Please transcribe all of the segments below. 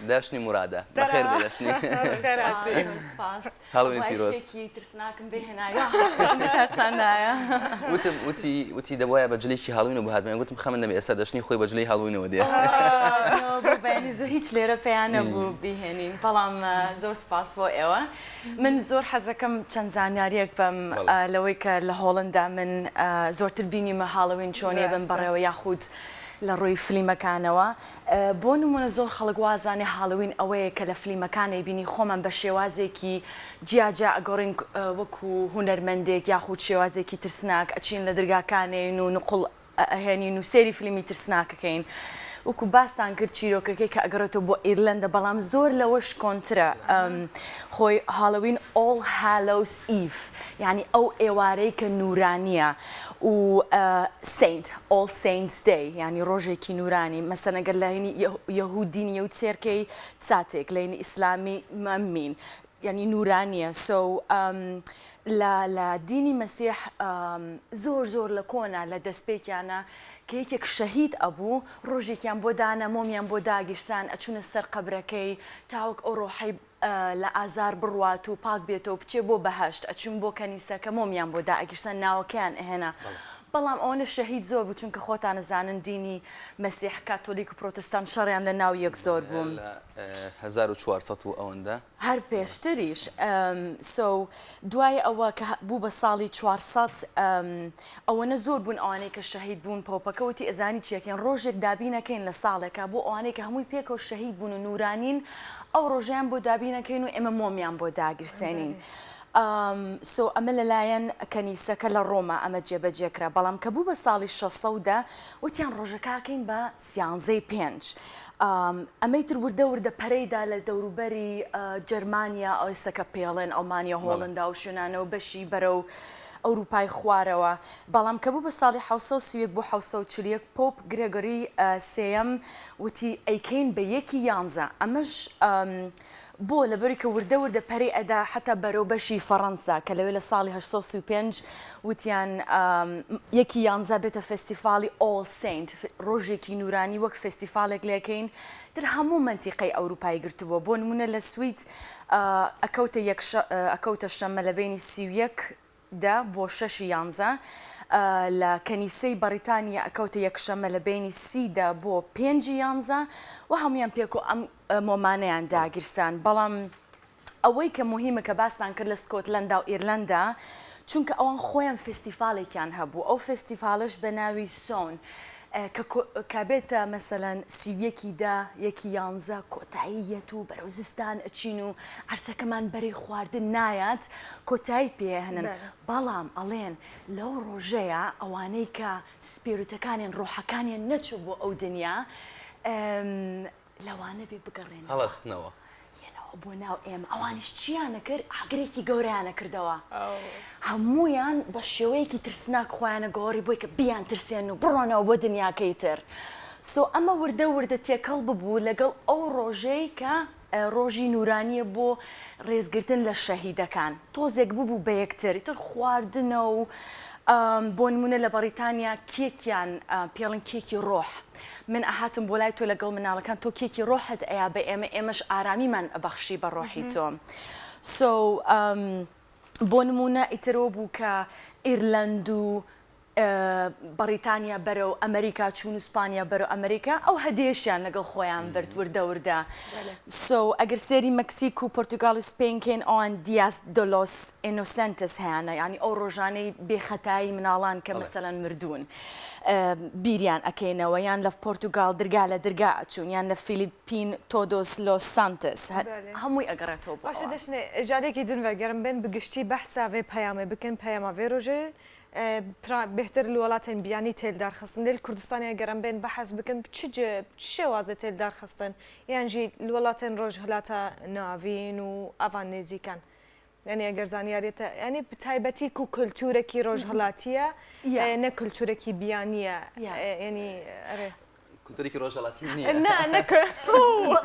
داشنی مورادە بەخێر بێ داشنی. سپاس. هاڵوینت پیرۆز. شتێکی ترسناکم بهێنایە ترساندایە. وتم وتی وتی دەبوایە بە جلێکی هاڵوینەوە بهاتمایە گوتم خەمت نەبێ ئێستا دەشنی خۆی بە جلی هاڵوینەوە دێ. بۆ بەیانی زوو هیچ لێرە پیا نەبوو بیهێنین بەڵام زۆر سپاس بۆ ئێوە. من زۆر حەزەکەم چەند زانیاریەک بەم لەوەی کە لە هۆڵندا من زۆرتر بینیمە هاڵوین چۆنیە بم بەڕێوە یاخود لە ڕووی فلیمەکانەوە بۆ نمونە زۆر خەڵک وازانێ هاڵوین ئەوەیە کە لە فلیمەکان ئەیبینی خۆمان بە شێوازێکی جیا جیا ئەگۆڕین وەکو هونەرمەندێک یاخود شێوازێکی ترسناک ئەچین لە درگاکانێین و نقوڵ ئەهێنین و سێری فلیمی ترسناک ئەکەین وەکو باستان کرد چیرۆکەکەی کە ئەگەڕێتەوە بۆ ئیرلەندە بەڵام زۆر لەوەش کۆنترە خۆی هاڵوین All Hallows Eve یانی ئەو ئێوارەی کە نورانیە و Saint All Saints Day یانی ڕۆژێکی نورانی مەسەلەن گەر لە هینی یەهود دینی یەهود سێرکەی ساتێک لە هینی ئیسلامی مەمین یانی نورانیە so لە لە دینی مەسیح زۆر زۆر لە کۆنا لە دەستپێکیانە کە یەکێک شەهید ئەبوو ڕۆژێکیان بۆ دانا مۆمیان بۆ داگیرسان ئەچوونە سەر قەبرەکەی تاوەک ئەو ڕۆحەی لە ئازار بڕوات و پاک بێتەوە بچێ بۆ بەهەشت ئەچوون بۆ کەنیسەکە مۆمیان بۆ دائەگیرسان ناوەکەیان ئەهێنا بەڵام ئەوەنە شەهید زۆر بوو چونکە خۆتان ئەزانن دینی مەسیح کاتۆلیک و پرۆتستان شەڕیان لە ناو یەک زۆر بوو. لە 1400 و ئەوەندە. هەر پێشتریش so دوای ئەوە کە بوو بە ساڵی 400 ئەوەنە زۆر بوون ئەوانەی کە شەهید بوون پۆپەکە وتی ئەزانی چیەکەین ڕۆژێک دابینەکەین لە ساڵێکا بۆ ئەوانەی کە هەمووی پێکەوە شەهید بوون و نورانین ئەو ڕۆژەیان بۆ دابینەکەین و ئێمە مۆمیان بۆ داگیرسێنین so ئەمە لەلایەن کەنیسەکە لە ڕۆما ئەمە جێبەجێ کرا بەڵام کە بوو بە ساڵی 610 وتیان ڕۆژەکەکەین بە سیانزەی پێنج ئەمەی تر وردە وردە پەرەی دا لە دەوروبەری جەرمانیا ئێستا کە پێڵێن ئەڵمانیا هۆڵندا و شوێنانەوە بەشی بەرەو ئەوروپای خوارەوە بەڵام کە بوو بە ساڵی 1931 بۆ 1941 پۆپ گرێگۆری سێیەم وتی ئەیکەین بە یەکی یانزە ئەمەش بۆ؟ لەبەری کە وردە وردە پەرەی ئەدا حەتا بەرەو بەشی فەڕەنسا کە لەوێ لە ساڵی 835 وتیان یەکی یانزە بێتە فێستیفاڵی All Saint ڕۆژێکی نورانی وەک فێستیفاڵێک لێکەین تر هەموو مەنتیقەی ئەوروپای گرتبووە بۆ نمونە لە سوید ئەکەوتە یەک ئەکەوتە شەممە لە بەینی 31 دە بۆ شەشی یانزە، لە کەنیسەی بەڕیتانیا ئەکەوتە یەکشەممە لە بەینی سی دە بۆ پێنجی یانزە و هەموویان پێکەوە ئەم مۆمانەیان داگیرسان بەڵام ئەوەی کە موهیمە کە باستان کرد لە سکۆتلەندا و ئیرلەندا چونکە ئەوان خۆیان فێستیفالێکیان هەبوو ئەو فێستیفالەش بە ناوی سۆن کە کە بێتە مەسەلەن 31 ی دە یەکی یانزە کۆتایی یەت و بەرەو زستان ئەچین و عەرسەکەمان بەری خواردن نایات کۆتایی پێ ئەهێنن بەڵام ئەڵێن لەو ڕۆژەیا ئەوانەی کە spirit ەکانیان ڕۆحەکانیان نەچوو بۆ ئەو دنیا لەوانە بێ بگەڕێنەوە هەڵەستنەوە. یەنەوە بۆ ناو ئێمە ئەوانیش چیان ئەکرد ئاگرێکی گەورەیان ئەکردەوە هەموویان بە شێوەیەکی ترسناک خۆیان ئەگۆڕی بۆی کە بیان ترسێنن و بڕۆنەوە بۆ دنیاکەی تر so ئەمە وردە وردە تێکەڵ ببوو لەگەڵ ئەو ڕۆژەی کە ڕۆژی نورانیە بۆ ڕێزگرتن لە شەهیدەکان تۆزێک ببوو بە یەکتر ئیتر خواردنە و بۆ نمونە لە بەڕیتانیا کێکیان پێڵن کێکی ڕۆح من ئەهاتم بۆ لای تۆ لەگەڵ مناڵەکان تۆ کێکی ڕۆحت ئەیا بە ئێمە ئێمەش ئارامیمان ئەبەخشی بە ڕۆحی تۆ so بۆ نمونە ئیترەوە بوو کە ئیرلەند و بەڕیتانیا بەرەو ئەمریکا چوون و سپانیا بەرەو ئەمریکا ئەو هەدیەشیان لەگەڵ خۆیان برد وردە وردە so ئەگەر سێری مەکسیک و پۆرتوگال و سپین کەین ئەوان Días de los Inocentes هەیانە یانی ئەو ڕۆژانەی بێخەتایی مناڵان کە مەسەلەن مردوون بیریان ئەکەینەوە یان لە پۆرتوگال درگا لە درگا ئەچوون یان لە فیلیپین Todos los Santos هەمووی ئەگەڕێتەوە بۆ باشە ئەوان. دەشنێ جارێکی دن ڤەگەرم بێن بگشتی بەحسا ڤێ پەیامێ بکەن پەیاما ڤێ ڕۆژێ بێهتر لە وڵاتێن بیانی تێل دارخستن لێ لە کوردستانێ گەر ئەم بێن بەحس بکەن چ چ شێوازێ تێل دارخستن یان ژی لە وڵاتێن ڕۆژهەلاتە ناڤین و ئەڤان نێزیکان یانی ئەگەر زانیاریەتە یانی بتایبەتی کو کولتورەکی ڕۆژهەڵاتیە نە کولتورەکی بیانیە یانی ئەرێ. کولتوورێکی ڕۆژهەڵاتی نییە. نا نە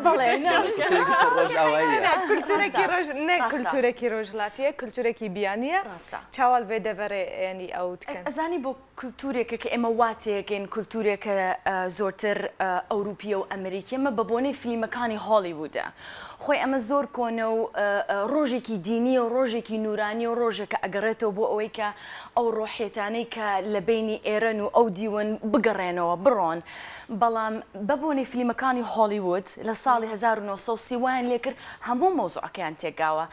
بەڵێ نا. کولتوورێکی ڕۆژئاواییە. نا کولتوورێکی ڕۆژ نە ڕاستە. کولتوورێکی ڕۆژهەڵاتییە کولتوورێکی بیانییە ڕاستە. چاوا لەڤێ دەڤەرێ یانی ئەو دکەن. ئەزانی بۆ کولتوورێکە کە ئێمە وا تێگەین کولتوورێکە زۆرتر ئەوروپییە و ئەمریکییە ئەمە بە بۆنەی فلیمەکانی هۆڵیوودە خۆی ئەمە زۆر کۆنە و ڕۆژێکی دینییە و ڕۆژێکی نوورانییە و ڕۆژێکە ئەگەڕێتەوە بۆ ئەوەی کە ئەو ڕۆحیەتانەی کە لە بەینی ئێرەن و ئەو دیون بگەڕێنەوە بڕۆن بەڵام بە بۆنەی فلیمەکانی هۆڵیوود لە ساڵی 1930 وایان لێکرد هەموو مەوزوعەکەیان تێکگاوە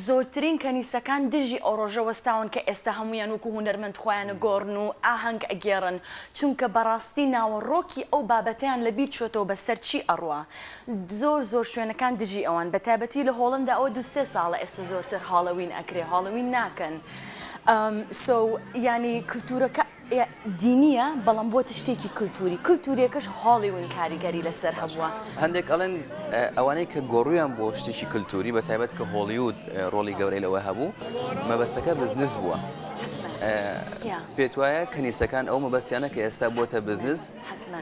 زۆرترین کەنیسەکان دژی ئەو ڕۆژە وەستاون کە ئێستا هەموویان وەکو هونەرمەند خۆیان ئەگۆڕن و ئاهەنگ ئەگێڕن چونکە بەڕاستی ناوەڕۆکی ئەو بابەتەیان لەبیر چۆتەوە بەسەر چی ئەڕوا زۆر زۆر شوێنەکان دژی ئەوان بەتایبەتی لە هۆڵندا ئەوە دوو سێ ساڵە ئێستا زۆرتر هاڵەوین ئەکرێ هاڵەوین ناکەن so یانی کلتورەکە دینیە بەڵام بۆتە شتێکی کلتوری کلتوریەکەش هۆڵیون کاریگەری لەسەر هەبووە. هەندێک ئەڵێن ئەوانەی کە گۆڕویان بۆ شتێکی کلتوری بە تایبەت کە هۆڵیود ڕۆڵی گەورەی لەوە هەبوو مەبەستەکە بزنس بووە پێت وایە کەنیسەکان ئەو مەبەستیانە کە ئێستا بۆتە بزنس؟ حتمما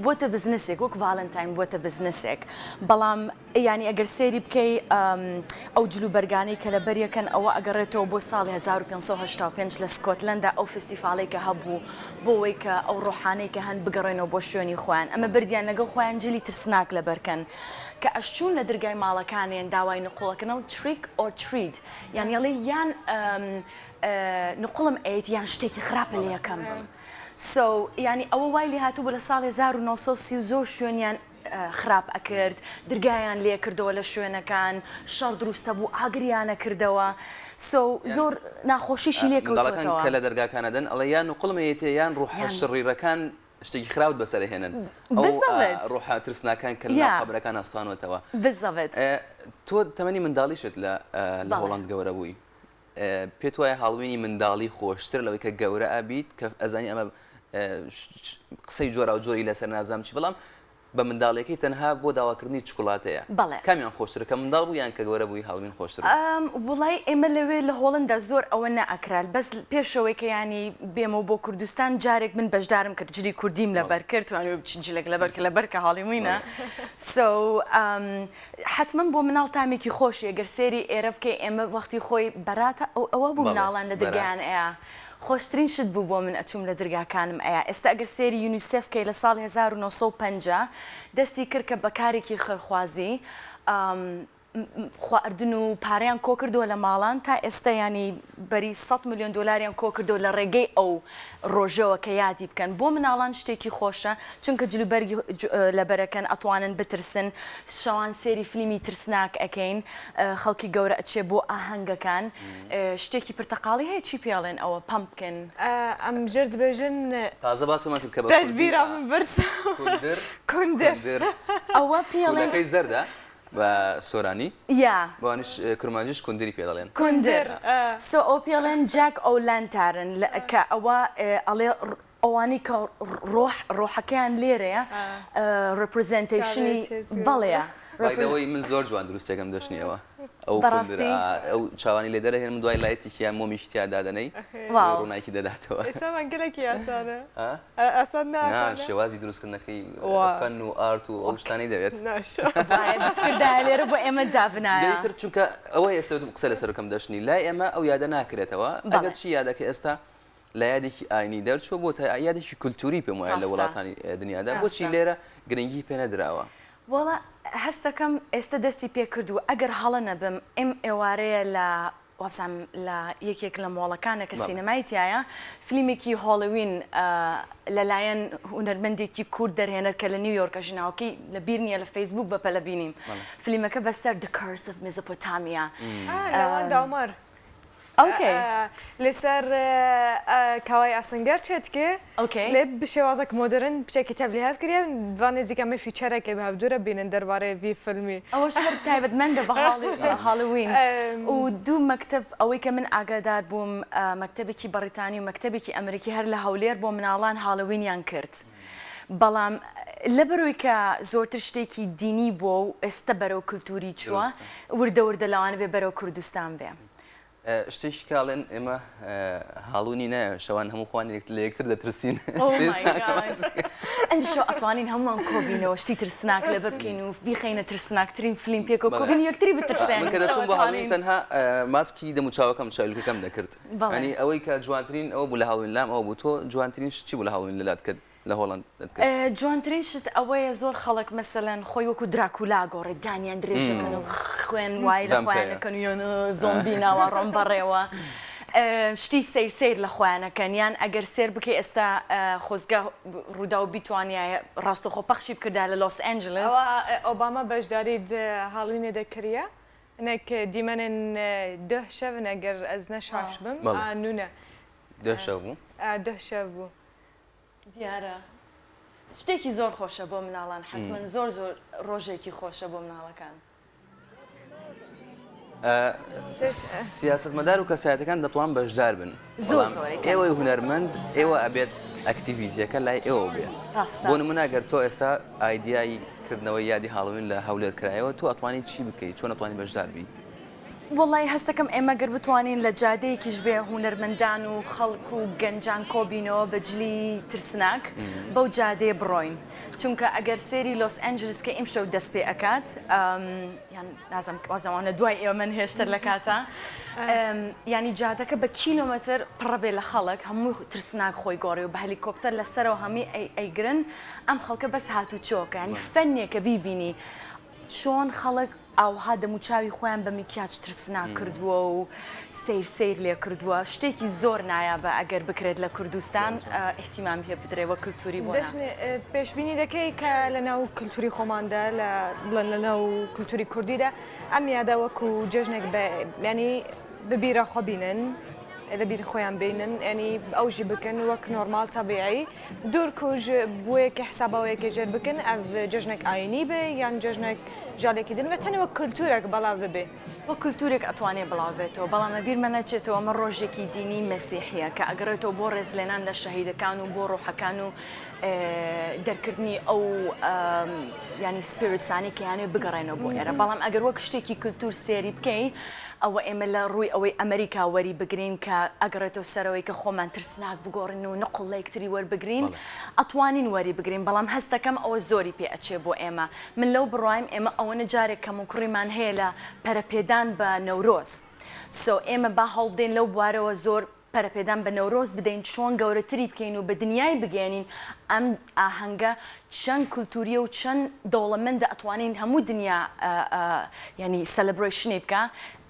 بۆتە بزنسێک وەک ڤالنتاین بۆتە بزنسێک بەڵام یانی ئەگەر سەیری بکەی ئەو جلوبەرگانەی کە لەبەریەکەن ئەوە ئەگەڕێتەوە بۆ ساڵی 1585 لە سکۆتلەندا ئەو فستیفاڵەی کە هەبوو بۆ وەی کە ئەو ڕۆحانەی کە هەن بگەڕێنەوە بۆ شوێنی خۆیان ئەمە بردیان لەگەڵ خۆیان جلی ترسناک لەبەرکەن کە ئەشچوون لە درگای ماڵەکانێن داوای نقوڵەکەن ئەڵ trick or treat یانی ئەڵێ یان نقوڵم ئەیت یان شتێکی خراپە لێ ئەکەم so یانی ئەوە وای لێ هاتوو بۆ لە ساڵی 1930 زۆر شوێنیان خراپ ئەکرد درگایان لێ کردەوە لە شوێنەکان شەڕ دروستە بوو ئاگریان ئەکردەوە so زۆر ناخۆشیشی لێ منداڵەکان کەوتۆتەوە. کە لە دەرگاکان ئەدەن ئەڵێ یان نوقڵم ئەیەتێ یان ڕوحە شڕیرەکان شتێکی خراپت بەسەر ئەهێنن ئەو بالضبط ڕوحە ترسناکان کە لەناو یا قەبرەکان هەستانوەتەوە بالضبط تۆ تەمەنی منداڵیشت لە لە بەڵێ. هۆڵەند گەورە بووی پێت وایە هاڵوینی منداڵی خۆشترە لەوەی کە گەورە ئەبیت کە ئەزانی ئەمە قسەی جۆراوجۆری لەسەر نازانم چی بەڵام بە منداڵیەکەی تەنها بۆ داواکردنی چکوڵاتەیە بەڵێ. کامیان خۆشترە کە منداڵ بوو یان کە گەورە بووی هاڵوین خۆشتر بوو؟ وڵای ئێمە لەوێ لە هۆڵندا زۆر ئەوە نەئەکرا بەس پێشەوەی کە یانی بێمەوە بۆ کوردستان جارێک من بەشدارم کرد جلی کوردیم لەبەر کرد توانیوە بچی جلێک لەبەر کە لەبەر کە هاڵیوینە so حەتمەن بۆ مناڵ تامێکی خۆشی گەر سێری ئێرە بکەی ئێمە وەختی خۆی بەراتە ئەو ئەوە بوو مناڵان لە درگایان ئەیا خۆشترین شت بوو بۆ من ئەچووم لە درگاکانم ئەیا ئێستا ئەگەر سێری یونیسێف کەی لە ساڵی 1950 دەستی کرد کە بە کارێکی خێرخوازی خواردن و پارەیان کۆکردەوە لە ماڵان تا ئێستا یانی بەری 100 ملیۆن دۆلاریان کۆکردەوە لە ڕێگەی ئەو ڕۆژەوە کە یادی بکەن بۆ مناڵان شتێکی خۆشە چونکە جلوبەرگی لەبەرەکەن ئەتوانن بترسن شەوان سێری فلیمی ترسناک ئەکەین خەڵکی گەورە ئەچێ بۆ ئاهەنگەکان شتێکی پرتەقاڵی هەیە چی پێڵێن ئەوە pumpkin. ئەم ژر دبێژن. تازە باسمان کرد کە بە دەست کوردی بیرا من برسم. کوندر کوندر. کوندر ئەوە پێڵێن. کوندەکەی زەردە بە سۆرانی. یا. بەوانیش کرمانجیش کوندری پێ دەڵێن. کوندر. so ئەوە پێڵێن jack o' lantern کە ئەوە ئەڵێ ئەوانەی کە ڕۆح ڕۆحەکەیان لێرەیە representation ی بەڵێ. by the way من زۆر جوان دروستێکم دەشنیەوە ئەو کوندرە ئەو چاوانی لێ دەرەهێنم دوای light ێکی یان مۆمیکی تیا دادەنێی ڕووناکی دەداتەوە. ئێستا گەلێکی ئاسانە. ئاسان نا نا ئاسانە؟ شێوازی دروستکردنەکەی وا. فەن و art و ئەو شتانەی دەوێت. ناشا. وایە بتکردایە لێرە بۆ ئێمە دابنایە. لێی تر چونکە ئەوەی ئێستا وتم قسە لەسەر بکەم دەشنی لای ئێمە ئەو یادە ناکرێتەوە بەڵێ. ئەگەرچی یادەکە ئێستا لە یادێکی ئاینی دەرچووە بۆتە یادێکی کولتووری پێم وایە لە ڕاستە. وڵاتانی دنیادا بۆچی ڕاستە. لێرە گرنگی پێ نەدراوە؟ وەڵا هەستەکەم ئێستا دەستی پێکردووە ئەگەر هەڵە نەبم ئێم ئێوارەیە لە وابزانم لە یەکێک لە مۆڵەکانە کە سینەمای تیایە فلیمێکی هۆڵوین لەلایەن هونەرمەندێکی کورد دەرهێنەر کە لە نیویۆرکە ژناوەکەی لە بیر نییە لە فەیسبوک بەپەلە بینیم فلیمەکە بەسەر The Curse of Mesopotamia لەوان داومار okay لەسەر کاوای ئاسنگەر چێتکێ okay لێ bi şêwazek modern piçekî tevlî hev kiriye van nêzîka me feature ekê bi hevdû re bînin derbarê vî filmî. ئەوەش هەر تایبەتمەندە بە هاڵوین و دوو مەکتەب ئەوەی کە من ئاگادار بووم مەکتەبێکی بەڕیتانی و مەکتەبێکی ئەمریکی هەر لە هەولێر بۆ مناڵان هاڵوینیان کرد بەڵام لەبەرەوەی کە زۆرتر شتێکی دینی بووە و ئێستا بەرەو کلتوری چووە وردە وردە لەوانە بێ بەرەو کوردستان بێ. شتێکی کاڵێن ئێمە هاڵونی نایە شەوان هەموو خوان لە یەکتر دەترسین. ئەمشەو ئەتوانین هەمووان کۆبینەوە شتی ترسناک لەبەر بکەین و بیخەینە ترسناکترین فلیم پێکەوە کۆبین یەکتری بترسێنین. من کە دەچووم بۆ هاڵوین تەنها ماسکی دەموچاوەکەم چاویلکەکەم دەکرد یانی ئەوەی کە جوانترین ئەوە بوو لە هاڵوین لام ئەوە بوو تۆ جوانترین شت چی بوو لە هاڵوین لەلات کە لە هۆڵەند دەتکرد؟ جوانترین شت ئەوەیە زۆر خەڵک مەسەلەن خۆی وەکو دراکولا گۆڕێت دانیان درێژەکەن و خوێن وای لە خۆیان ئەکەن و یان زۆمبی ناوە ڕۆم بەڕێوە شتی سەیر سەیر لە خۆیان ئەکەن یان ئەگەر سێر بکەی ئێستا خۆزگە ڕووداو بیتوانیایە ڕاستەوخۆ پەخشی بکردایە لە لۆس ئەنجلس. ئەوە ئۆباما بەشداری هاڵوینێ دە کریە نەک دیمەنێن دوه شەڤن ئەگەر ئەز نە شاش بم ئا نونە دوه شەو بوو ئا دوه شەڤ بوو. دیارە شتێکی زۆر خۆشە بۆ مناڵان حەتمەن زۆر زۆر ڕۆژێکی خۆشە بۆ مناڵەکان. سیاسەتمەدار و کەسایەتەکان دەتوان بەشدار بن زۆر بەڵام زۆر ئێوەی هونەرمەند ئێوە ئەبێت activity ەکە لای ئێوە بێ ڕاستە بۆ نمونە گەر تۆ ئێستا ئایدیای کردنەوەی یادی هاڵوین لە هەولێر کرایەوە تۆ ئەتوانی چی بکەیت چۆن ئەتوانی بەشدار بی؟ وەڵای هەستەکەم ئێمە گەر بتوانین لە جادەیەکیش بێ هونەرمەندان و خەڵک و گەنجان کۆبینەوە بە جلی ترسناک بەو جادەیە بڕۆین چونکە ئەگەر سێری لۆس ئەنجلس کە ئیمشەو دەست پێ ئەکات یان نازم وابزانم ئەوانە دوای ئێمەن هێشتر لە کاتە یانی جادەکە بە کیلۆمەتر پڕە بێ لە خەڵک هەموو ترسناک خۆی گۆڕی و بە هەلیکۆپتەر لەسەرەوە هەمووی ئەیگرن ئەم خەڵکە بەس هاتوچۆکە یانی فەنێکە بیبینی چۆن خەڵک ئاوها دەموچاوی خۆیان بە میکیاج ترسناک کردووە و سەیر سەیر لێ کردووە شتێکی زۆر نایابە ئەگەر بکرێت لە کوردستان ئیهتیمام پێ بدرێ وەک کلتوری بۆ نا. دەشنێ پێشبینی دەکەی کە لە ناو کلتوری خۆماندا لە بڵێن لە ناو کلتوری کوردیدا ئەم یادە وەکو جەژنێک بە یانی بە بیرا خۆ بینن لە بیر خۆیان بینن یانی ئەوژی بکەن وەک نۆرماڵ تەبیعی دوور کوژ بوویەکە حساباوەیەکە ژێر بکەن ئەڤ جەژنێک ئاینی بێ یان جەژنێک ژالێکی دن بێ تەنێ وەک کولتوورێک بەڵاو ببێ. وەک کولتوورێک ئەتوانێ بڵاو بێتەوە بەڵام لە بیرمە نەچێتەوە ئەمە ڕۆژێکی دینی مەسیحیە کە ئەگەڕێتەوە بۆ ڕێزلێنان لە شەهیدەکان و بۆ ڕۆحەکان و دەرکردنی ئەو یانی spirits انەی کە یانەوێ بگەڕێنەوە بۆ ئێرە بەڵام ئەگەر وەک شتێکی کولتوور سێری بکەی ئەوە ئێمە لە ڕووی ئەوەی ئەمریکا وەری بگرین کە ئەگەڕێتەوە سەرەوەی کە خۆمان ترسناک بگۆڕین و نقڵ لە یەکتری وەربگرین ئەتوانین وەری بگرین بەڵام هەستەکەم ئەوە زۆری پێ ئەچێ بۆ ئێمە من لەو بڕوایم ئێمە ئەوەنە جارێک کەموکوڕیمان هەیە لە پەرەپێدان بە نەورۆز so ئێمە با هەوڵبدەین لەو بوارەوە زۆر پەرەپێدان بە نەورۆز بدەین چۆن گەورەتری بکەین و بە دنیای بگەیەنین ئەم ئاهەنگە چەند کولتوریە و چەند دەوڵەمەندە ئەتوانین هەموو دنیا یانی celebration ی بکا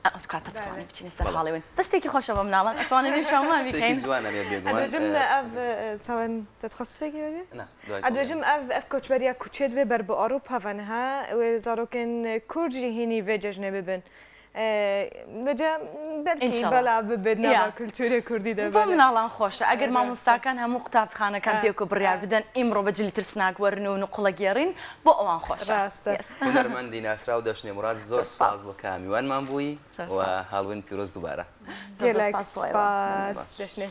ئەو کاتە بتوانین بچینە سەر هاڵێون بەس شتێکی خۆشە بۆ مناڵان ئەتوانن ئینشاڵڵا شتێکی بیکەین. جوانە بێ بێگومان ئەدوێژم ئەڤ چاوەن تە دخواست شتێکی بێژی؟ نا دوای تۆ ئەدوێژم ئەڤ ئەڤ کۆچبەرییا کوچێ دبێ بەر بە ئەوروپا ڤە نها وێ زارۆکێن کورد ژی هینی ڤێ جەژنێ ببن بەجا بەلکی ئینشەڵا بەلا ببێت یا ناڤا کولتوورێ کوردی دە بۆ بەلێ مناڵان خۆشە ئەگەر ڕاستە مامۆستاکان هەموو قوتابخانەکان پێکەوە بڕیار بدەن ئیمڕۆ بە جلی ترسناک وەرن و نقوڵە گێڕین بۆ ئەوان خۆشە ڕاستە. یەس هونەرمەندی ناسراو دەشنێ موراد زۆر زۆر سوپاس سپاس بۆ کە میوانمان بووی زۆر و سپاس هاڵوین پیرۆز دووبارە. زۆر زۆر گەلەک سپاس بۆ ئێوە سپاس دەشنێ.